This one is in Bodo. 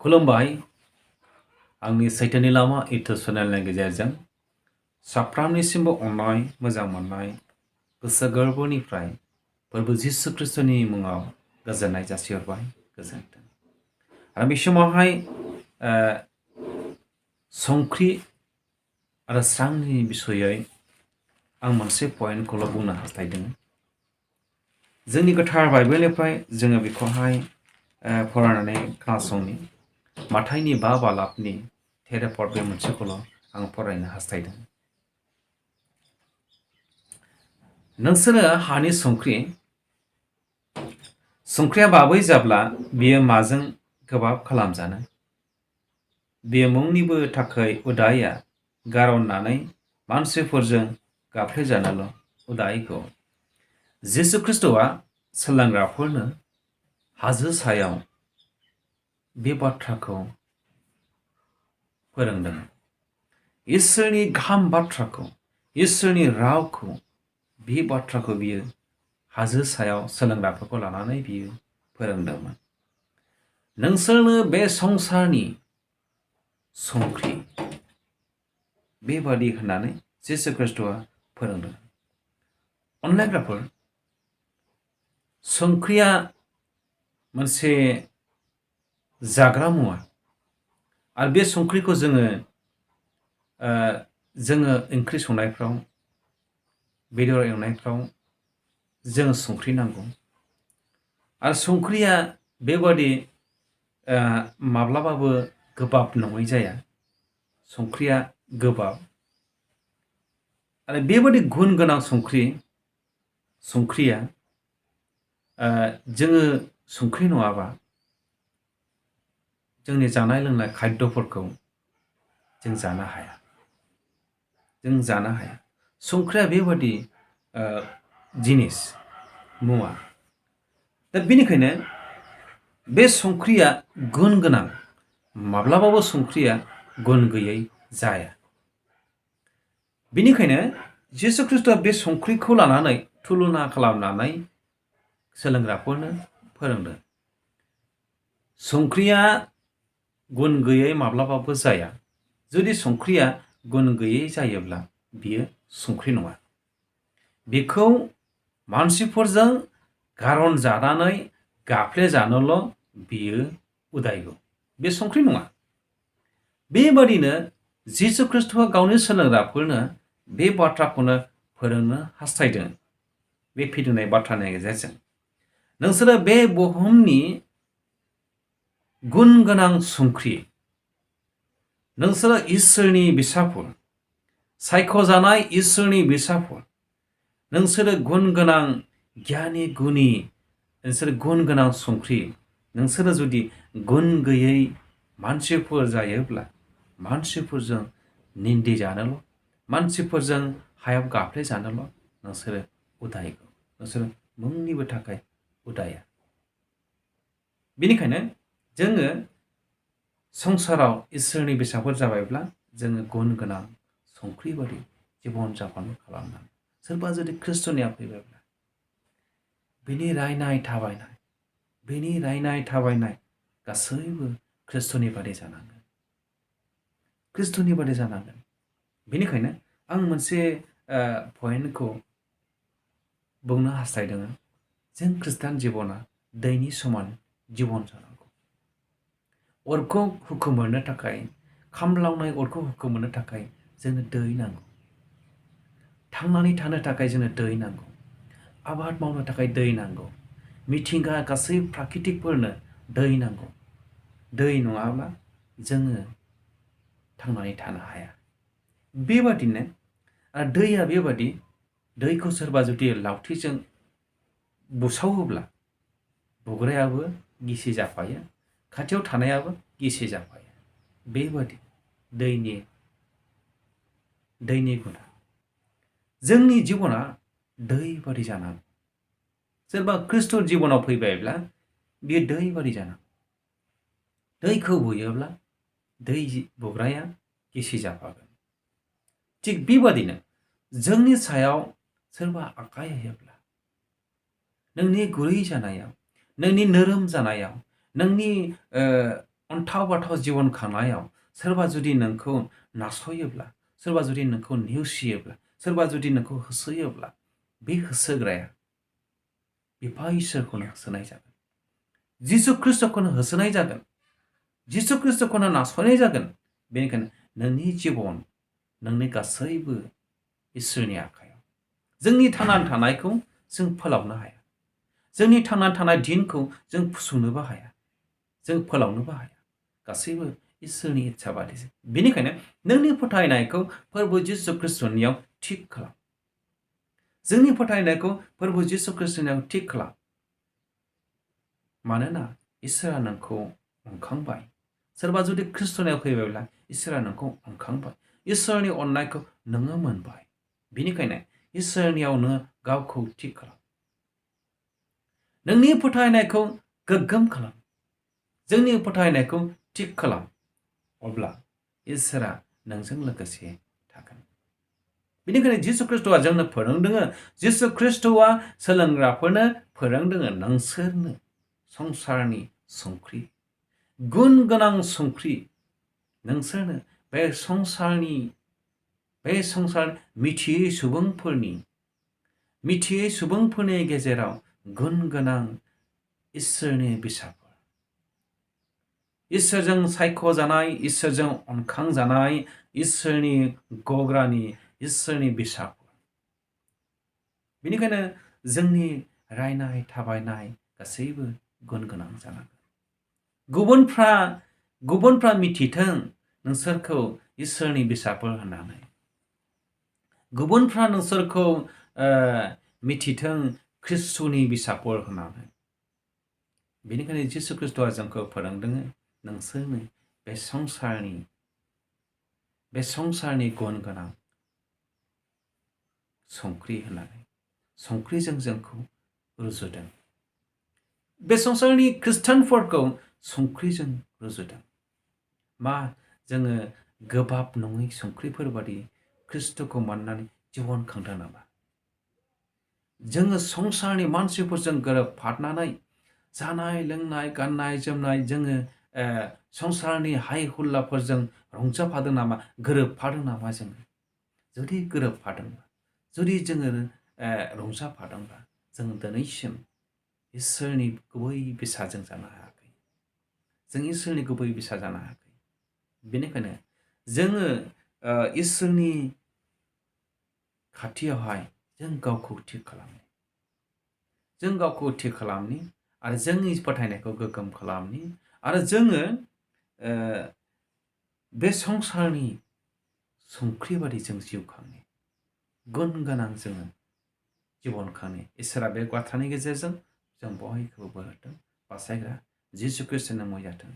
खुलुमबाय आंनि सैथोनि लामा इउटुब चेनेलनि गेजेरजों साफ्रोमनिसिमबो अननाय मोजां मोननाय गोसो गोरबोनिफ्राय प्रभु जिसु ख्रिस्टनि मुङाव गोजोननाय जासिहरबाय गोजोन्थों। आरो बे समावहाय संख्रि आरो स्रांनि बिसयै आं मोनसे पइन्टखौल' बुंनो हास्थायदों। जोंनि गोथार बाइबेलनिफ्राय जोङो बेखौहाय फरायनानै खोनासंनि माथाइनि 5 बालाबनि 13 बे मोनसेखौल' आं फरायनो हास्थायदों। नोंसोरो हानि संख्रिया बाबै जाब्ला बियो माजों गोबाब खालामजानो? बियो मुंनिबो थाखाय उदाया गार'ननानै मानसिफोरजों गाफ्लेजानोल' उदायैखौ। जिसु ख्रिस्ट'आ सोलोंग्राफोरनो हाजो सायाव बे बाथ्राखौ फोरोंदों। इसोरनि गाहाम बाथ्राखौ, इसोरनि रावखौ, बे बाथ्राखौ बियो हाजो सायाव सोलोंग्राफोरखौ लानानै बियो फोरोंदोंमोन। नोंसोरनो बे संसारनि संख्रि बेबादि होननानै जिसु ख्रिस्ट'आ फोरोंदों। अनलायग्राफोर, संख्रिया मोनसे जाग्रा मुवा आरो बे संख्रिखौ जोङो ओंख्रि संनायफ्राव बेदर एवनायफ्राव जों संख्रि नांगौ। आरो संख्रिया बेबादि माब्लाबाबो गोबाब नङै जाया। संख्रिया गोबाब आरो बेबादि गुन गोनां संख्रिया जोङो संख्रि नङाबा जोंनि जानाय लोंनाय खाद्यफोरखौ जों जानो हाया। संख्रिया बेबादि जिनिस मुवा। दा बेनिखायनो बे संख्रिया गुन गोनां, माब्लाबाबो संख्रिया गुन गैयै जाया। बेनिखायनो जिसु ख्रिस्ट'आ बे संख्रिखौ लानानै तुलना खालामनानै सोलोंग्राफोरनो फोरोंदों। संख्रिया गुन गैयै माब्लाबाबो जाया। जुदि संख्रिया गुन गैयै जायोब्ला बियो संख्रि नङा। बेखौ मानसिफोरजों गारन जानानै गाफ्लेजानोल' बियो उदायगौ। बे संख्रि नङा। बेबादिनो जिसु ख्रिस्ट'आ गावनि सोलोंग्राफोरनो बे बाथ्राखौनो फोरोंनो हास्थायदों बे फिदिंनाय बाथ्रानि गेजेरजों। नोंसोरो बे बुहुमनि गुन गोनां संख्रि, नोंसोरो इसोरनि बिसाफोर, सायख'जानाय इसोरनि बिसाफोर, नोंसोरो गुन गोनां गियानि गुनि, नोंसोरो गुन गोनां संख्रि, नोंसोरो जुदि गुन गैयै मानसिफोर जायोब्ला मानसिफोरजों निन्दि जानोल', मानसिफोरजों हायाव गाफ्ले जानोल' नोंसोरो उदायगौ। नोंसोरो मुंनिबो थाखाय उदाया। बेनिखायनो जोङो संसाराव इसोरनि बेसादफोर जाबायब्ला जोङो गुन गोनां संख्रि बादि जिबन जापन खालामनांगौ। सोरबा जुदि ख्रिस्ट'नियाव फैबायब्ला बिनि रायनाय थाबायनाय गासैबो ख्रिस्ट'नि बादि जानांगोन। बेनिखायनो आं मोनसे पइन्टखौ बुंनो हास्थायदों। जों खृष्टान जिबना दैनि समान जिबन जानांगौ। अरखौ हुखुम मोननो थाखाय, खामलावनाय अरखौ हुखुम मोननो थाखाय जोंनो दै नांगौ। थांनानै थानो थाखाय जोंनो दै नांगौ। आबाद मावनो थाखाय दै नांगौ। मिथिंगा गासै प्राकृतिकफोरनो दै नांगौ। दै नङाब्ला जोङो थांनानै थानो हाया। बेबादिनो दैया बेबादि, दैखौ सोरबा जुदि लावथिजों बुसावोब्ला बुग्रायाबो गिसि जाफायो, खाथियाव थानायाबो गिसि जाफायो। बेबादि दैनि गुना। जोंनि जिबना दै बादि जानांगौ। सोरबा ख्रिस्ट' जिबनाव फैबायब्ला बियो दै बादि जानांगौ। दैखौ बुयोब्ला दै बुग्राया गिसि जाफागोन। थिग बेबादिनो जोंनि सायाव सोरबा आखाइ होयोब्ला नोंनि गुरै जानायाव, नोंनि नोरोम जानायाव, नोंनि अन्थाव बाथाव जिबन खांनायाव सोरबा जुदि नोंखौ नासयोब्ला, सोरबा जुदि नोंखौ नेवसियोब्ला, सोरबा जुदि नोंखौ होसोयोब्ला, बे होसोग्राया बिफा इसोरखौनो होसोनाय जागोन। जिसु ख्रिस्टखौनो होसोनाय जागोन। जिसु ख्रिस्टखौनो नासयनाय जागोन। बेनिखायनो नोंनि जिबन, नोंनि गासैबो इसोरनि आखायाव। जोंनि थांनानै थानायखौ जों फोलावनो हाया। जोंनि थांनानै थानाय दिनखौ जों फुसंनोबो हाया। जों फोलावनोबो हाया। गासैबो इसोरनि इच्छा बादिसो। बेनिखायनो नोंनि फोथायनायखौ फोरबो जिसु ख्रिस्टनियाव थिग खालाम। जोंनि फोथायनायखौ फोरबो जिसु ख्रिस्टनियाव थिग खालाम। मानोना इसोरा नोंखौ अनखांबाय। सोरबा जुदि ख्रिस्टनियाव फैबायब्ला इसोरा नोंखौ अनखांबाय। इसोरनि अननायखौ नोङो मोनबाय। बेनिखायनो इसोरनियाव नोङो गावखौ थिग खालाम। नोंनि फोथायनायखौ गोग्गोम खालाम। जोंनि फोथायनायखौ थिग खालाम। अब्ला इसोरा नोंजों लोगोसे थागोन। बेनिखायनो जिसु ख्रिस्टआ जोंनो फोरोंदों, जिसु ख्रिस्टआ सोलोंग्राफोरनो फोरोंदों, नोंसोरनो संसारनि संख्रि, गुन गोनां संख्रि। नोंसोरनो बे संसार मिथियै सुबुंफोरनि गेजेराव गुन गोनां इसोरनि बिसाफोर, इसोरजों सायख'जानाय, इसोरजों अनखांजानाय, इसोरनि गग्रानि, इसोरनि बिसाफोर। बेनिखायनो जोंनि रायनाय थाबायनाय गासैबो गुन गोनां जानांगोन। गुबुनफ्रा मिथिथों नोंसोरखौ इसोरनि बिसाफोर होननानै। गुबुनफ्रा नोंसोरखौ मिथिथों ख्रिस्टनि बिसाफोर होननानै। बेनिखायनो जिसु ख्रिस्टआ जोंखौ फोरोंदों, नोंसोरनो बे संसारनि गुन गोनां संख्रि होननानै। संख्रिजों जोंखौ रुजुदों। बे संसारनि खृष्टानफोरखौ संख्रिजों रुजुदों। मा जोङो गोबाब नङै संख्रिफोर बादि ख्रिस्टखौ मानिनानै जिबन खांदों नामा? जोङो संसारनि मानसिफोरजों गोरोबफानानै जानाय लोंनाय, गाननाय जोमनाय, जोङो संसारनि हाय हुल्लाफोरजों रंजाफादों नामा? गोरोबफादों नामा जोङो? जुदि गोरोबफादोंबा, जुदि जोङो रंजाफादोंबा, जों दिनैसिम इसोरनि गुबै बिसाजों जानो हायाखै। जों इसोरनि गुबै बिसा जानो हायाखै। बेनिखायनो जोङो इसोरनि खाथियावहाय जों गावखौ थिग खालामनि। जों गावखौ थिग खालामनि आरो जोंनि फोथायनायखौ गोग्गोम खालामनि आरो जोङो बे संसारनि संख्रि बादि जों जिउ खांनि। गुन गोनां जोङो जिबन खांनि। इसोरा बे बाथ्रानि गेजेरजों जों बयखौबो बोर होथों। बासायग्रा जिसु ख्रिस्टनि मुङै जाथों।